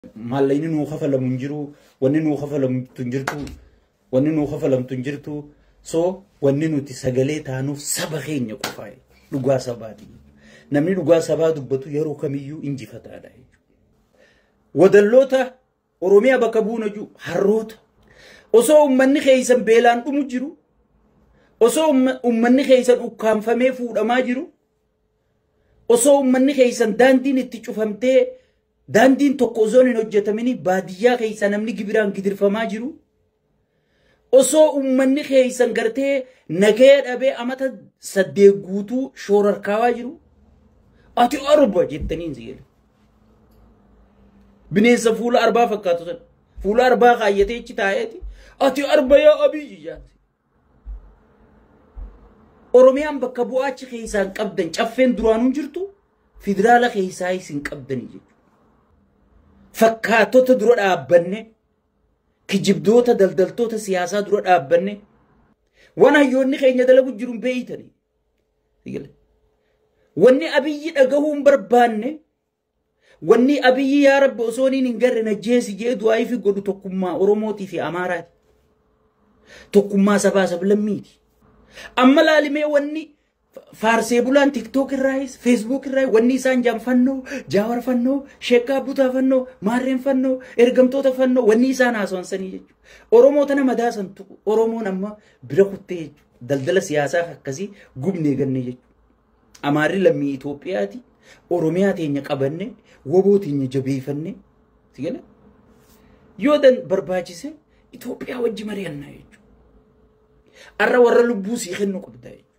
Maallaqni nuu kafalamu hin jiru, wanni nuu kafalamtu hin jirtu, wanni nuu kafalamtu hin jirtu. So wanni nuti sagalee taanuuf saba keenya qofaa dhugaa sabaati. Namni dhugaa sabaa dubbatu yeroo kamiyyuu injifataadha jechuudha. Wadalloota Oromiyaa bakka buuna jiru harroota. Osoo uummanni keessan beelaan dhumu jiru, osoo uummanni keessan ukkaanfamee fuudhamaa jiru, osoo uummanni keessan daandiin itti cufamtee daandiin tokko osoo hin hojjetamin baadiyyaa keessa namni gibiraan gidirfamaa jiru, osoo uummanni keessan gartee nagaya dhabee amata 8 guutuu shoorarkaawaa jiru, ati arba jettanii hin jedhu. Bineensa fuula arbaa fakkaatu sana fuula arbaa kaayyatee achi taa'eeti ati arba yaa Abiyyi jaanti. Oromiyaan bakka bu'aa achi keessaa hin qabdan, caffeen duraanuu jirtu federaala keessaa isin qabdanii jechuudha. Fakkaatota dura dhaabbanne, kijibdoota daldaltoota siyaasaa dura dhaabbanne, waan hayyoonni keenya dalagu jiru hin beeytanii. Wanni Abiyyi dhagahuu hin barbaanne, wanni Abiyyi yaa Rabbi osoo inni hin garre najjeesi jee du'aa fi godhu tokkummaa Oromootii fi Amaaraati. Tokkummaa sabaa sablammiiti. Amma laalimee wanni faarsee bulaan TikTok irraayis, Facebook irraayis wanni isaan jaan fannoo, Jaawar fannoo, Sheekkaa Butaa fannoo, Maarreen fannoo, ergamtoota fannoo wanni isaan haasawan sanii jechuudha. Oromoo tana madaasan tuqu, Oromoon amma bira kuttee jechuudha. Daldala siyaasaa akkasii gubnee ganne jechuudha. Amaarri lammii Itoophiyaati. Oromiyaa teenya qabanne, woboo teenya jabeeffanne, si yoo dan barbaachise Itoophiyaa wajji mari'annaa jechuudha. Arra warra lubbuu sii kennu qabda jechuudha.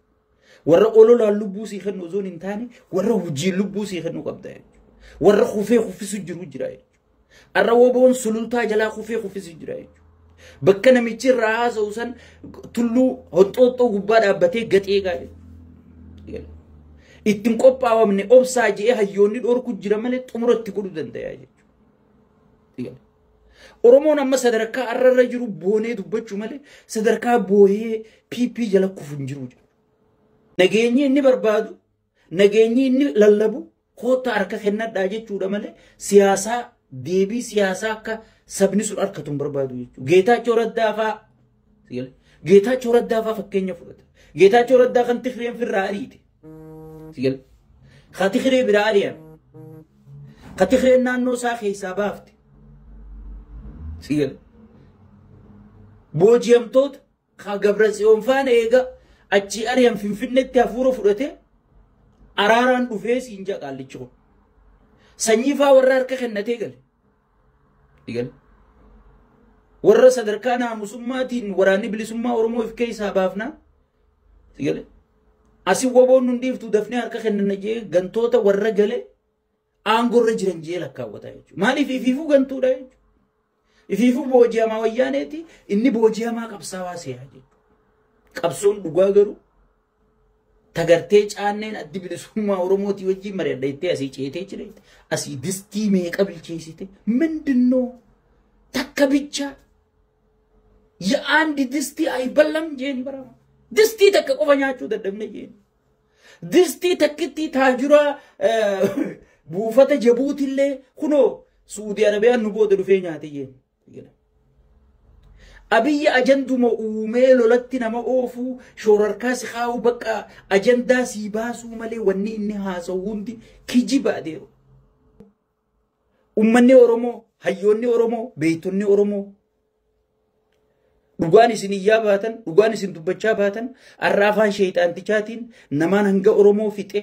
Warra ololaan lubbuu sii kennu osoo hin taane warra hojii lubbuu sii kennu qabda jechuudha. Warra kufee kuffisu jiru jira jechuudha. Arra woboon sulultaa jalaa kufee kuffisu jira jechuudha. Bakka namichi irraa haasa'u san tulluu honxooxxoo gubbaa dhaabbatee gaxee gaa jechuudha. Ittiin qophaa'amne obsaa je'ee hayyoonni dhorku jira malee xumura itti godhuu danda'a jechuudha. Oromoon amma sadarkaa arrarra jiru boonee dubbachuu malee sadarkaa boohee PP jala kufu hin jiru. Nageenyi inni barbaadu, nageenyi inni lallabu koottaa harka kennadhaa jechuudha malee siyaasaa deebii siyaasaa akka sabni sun harkatu hin barbaadu jechuudha. Geetaachoo Raddaa fa'aa, Geetaachoo Raddaa fa'aa fakkeenya fudhata. Geetaachoo Raddaa kan Tigreen firraa ariite. Ka Tigree biraa ari'an. Ka Tigreen naannoo isaa keessaa baafte. Booji'amtoota ka Gabratsiyoon faana eega achi ari'an Finfinneetti hafuura fudhatee araaraan dhufee siin jaa qaallichi kun. Sanyii faa warra harka kennatee gale. Warra sadarkaa naamusummaatiin waraanni bilisummaa Oromoo of keessaa baafnaa. Asii woboon nun dhiiftu dafnee harka kennanna jee gantoota warra gale aangorra jiran jee lakkaawwata jechuudha. Maaliif ifiifuu gantuudha jechuudha. Ifiifuu booji'amaa wayyaaneeti inni booji'amaa qabsaawaa seeraa jechuudha. Qabsoon dhugaa garuu tagartee caanneen addi bilisummaa Oromootii wajjin mari'adha jettee asii ceetee jira. Asii distii meeqa bilcheessite mindinnoo takka bichaa የአንድ ድስቲ አይበላም ጄን በራማ ድስቲ ተከ ቆፈ nyaachuu dadhabne jeen distii takkitti taajura buufata Jabuutillee kunoo Suudi Arabiyaan nu booda dhufee nyaate jeen. Abiyyi ajanduma uumee lolatti nama oofuu shoorarkaa si kaa'uu bakka ajandaa sii baasuu malee wanni inni haasa'u hundi kijiba adeero. Uummanni Oromoo, hayyoonni Oromoo, beektonni Oromoo dhugaan isin iyyaa baatan, dhugaan isin dubbachaa baatan, har'a afaan sheexaantichaatiin namaan hanga Oromoo fixe,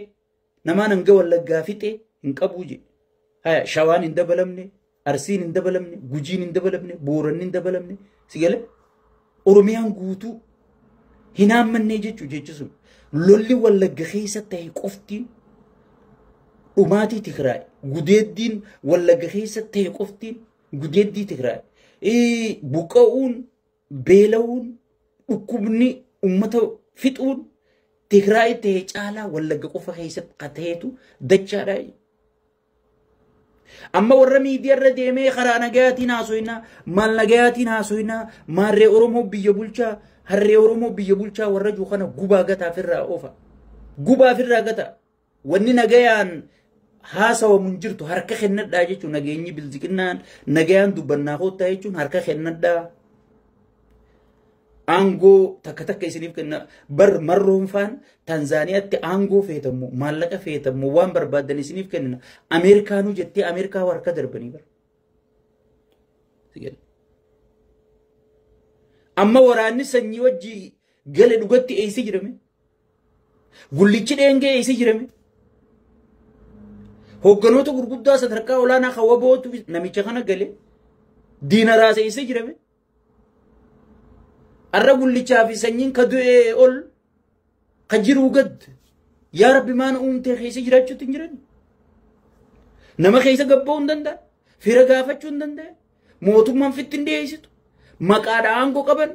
namaan hanga Wallaggaa fixe hin qabuu jedhe. Haya, Shawaan hin dabalamne, Arsiin hin dabalamne, Gujiin hin dabalamne, Booranni hin dabalamne, si gale Oromiyaan guutuu hin haammanne jechuu jechi sun. Lolli Wallagga keessa ta'e qoftiin dhumaatii Tigraay, gudeeddiin Wallagga keessa ta'e qoftiin gudeeddii Tigraay, buqqa'uun, beela'uun, dhukkubni uummata fixuun Tigraay ta'e caalaa Wallagga qofa keessatti qateetu dachaadha. Amma warra miidiyaarra deemee karaa nagayaatiin haasoinaa, maal nagayaatiin haasoinaa, maarree Oromoo biyya bulchaa, harree Oromoo biyya bulchaa warra jiru kana gubaa gataa ofirraa oofa. Gubaa ofirraa gata. Wanni nagayaan haasawamu hin jirtu harka kennadhaa jechuun nageenyi bilziqinnaan nagayaan dubbannaa koottaa jechuun harka kennadhaa. Aangoo takka takka isiniif kenna bar marroonfaan Tanzaaniyaatti aangoo feetamu maallaqa feetamu waan barbaadan isiniif kennina Ameerikaanuu jettee Ameerikaa harka darbanii bara. Amma waraanni sanyii wajji gale dhugatti eeysi jirame. Gullichi dheengee eeysi jirame. Hogganoota gurguddaa sadarkaa olaanaa kan wabootu namicha kana gale diina raasa eeysi jirame. Arra gullichaa fi sanyiin ka du'ee ol ka jiruu gad yaa rabbi maana uumtee keessa jiraachuutti hin jiran. Nama keessa gabba'uu hin danda'a. Fira gaafachuu hin danda'a. Mootummaan fitti hin dhiyeessitu. Maqaadha aangoo qaban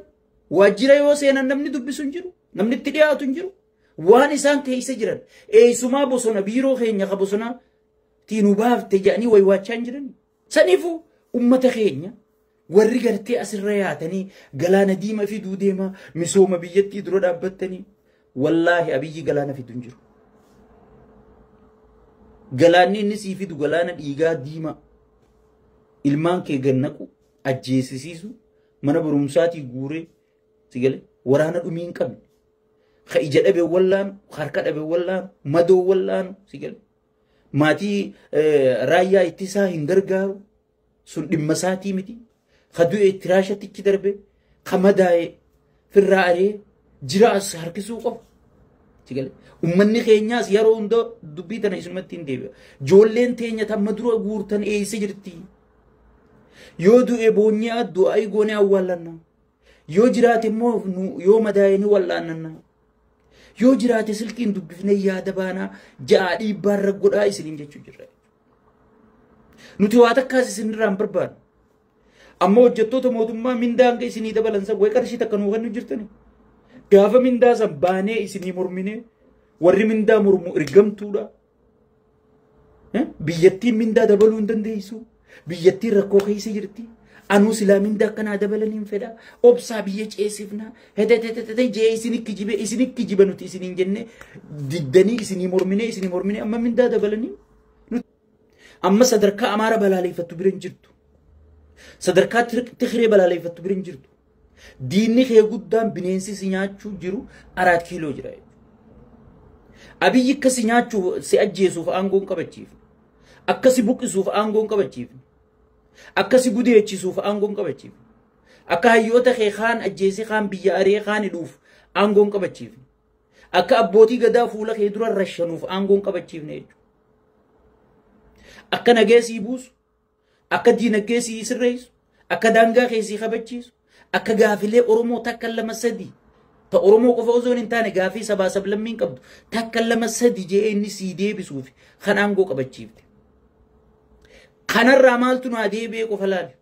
waajjira yoo seenan namni dubbisu hin jiru. Namni itti dhiyaatu hin jiru. Waan isaan keessa jiran eessumaa bosona biiroo keenya ka bosonaa tiinuu baafte jedhanii waywaachaa hin jiran. Saniifuu uummata keenya warri gartee asirra yaatanii galaana diimaa fiduu deema misooma biyyattii dura dhaabbattanii wallaahi Abiyyi galaana fidu hin jiru. Galaanni inni sii fidu galaana dhiigaa diimaa ilmaan kee gannaqu ajjeesisiisu mana barumsaatii guuree si galee waraana dhumii hin qabne ka ija dhabe wallaanu harka dhabe wallaanu madoo wallaanu si galee maatii raayyaa ittisaa hin gargaaru sun dhimma isaatii miti. Ka du'e itti raashatichi darbe ka madaa'e firraa aree jira as harkisuu qofa. Uummanni keenyaas yeroo hunda dubbii tana isinumatti hin deebi'a. Ijoolleen teenya tamma dura guurtan eessa jirti? Yoo du'e boonyee du'aa goonee awwaallanna. Yoo jiraate immoo yoo madaa'e ni wallaannanna. Yoo jiraate silkiin dubbifnee yaada baanaa ja'a dhiibbaarra godhaa isiniin jechuu jirra. Nuti waa takkaas isinirraa hin barbaannu. Amma hojjettoota mootummaa mindaa hanga isinii dabalan san wayi qarshii takka nuu kennu jirtani. Gaafa mindaa san baanee isinii morminee warri mindaa mormu ergamtuudha. Biyyattiin mindaa dabaluu hin dandeessu. Biyyattiin rakkoo keessa jirti. Anuu silaa mindaa akkanaa dabalaniin fedha. Obsaa biyya ceesifna. Hetetetetete jee isinikki jibe isinikki jiba nuti isiniin jenne diddanii isinii morminee amma mindaa dabalanii. Amma sadarkaa Amaara balaaleeffattu bira hin jirtu. Sadarkaa Tigree balaaleeffattu bira hin jirtu. Diinni kee guddaan bineensi si nyaachuu jiru 4 kiiloo jira. Abiyyi akka si nyaachuu si ajjeesuuf aangoo hin qabachiifne. Akka si buqqisuuf aangoo hin qabachiifne. Akka si gudeechisuuf aangoo hin qabachiifne. Akka hayyoota kee kaan ajjeesee kaan biyya aree kaan hidhuuf aangoo hin qabachiifne. Akka abbootii gadaa fuula kee dura rashanuuf aangoo hin qabachiifne jechuudha. Akka nagee sii buusu, akka diinagdee sii sirreessu, akka daangaa kee sii kabachiisu, akka gaafilee Oromoo takka lama sadi ta Oromoo qofa osoo hin taane gaafii sabaa sablammiin qabdu takka lama sadi jee inni sii deebisuuf kan aangoo qabachiifte. Kanarraa maaltu naa deebi'ee qofa laale.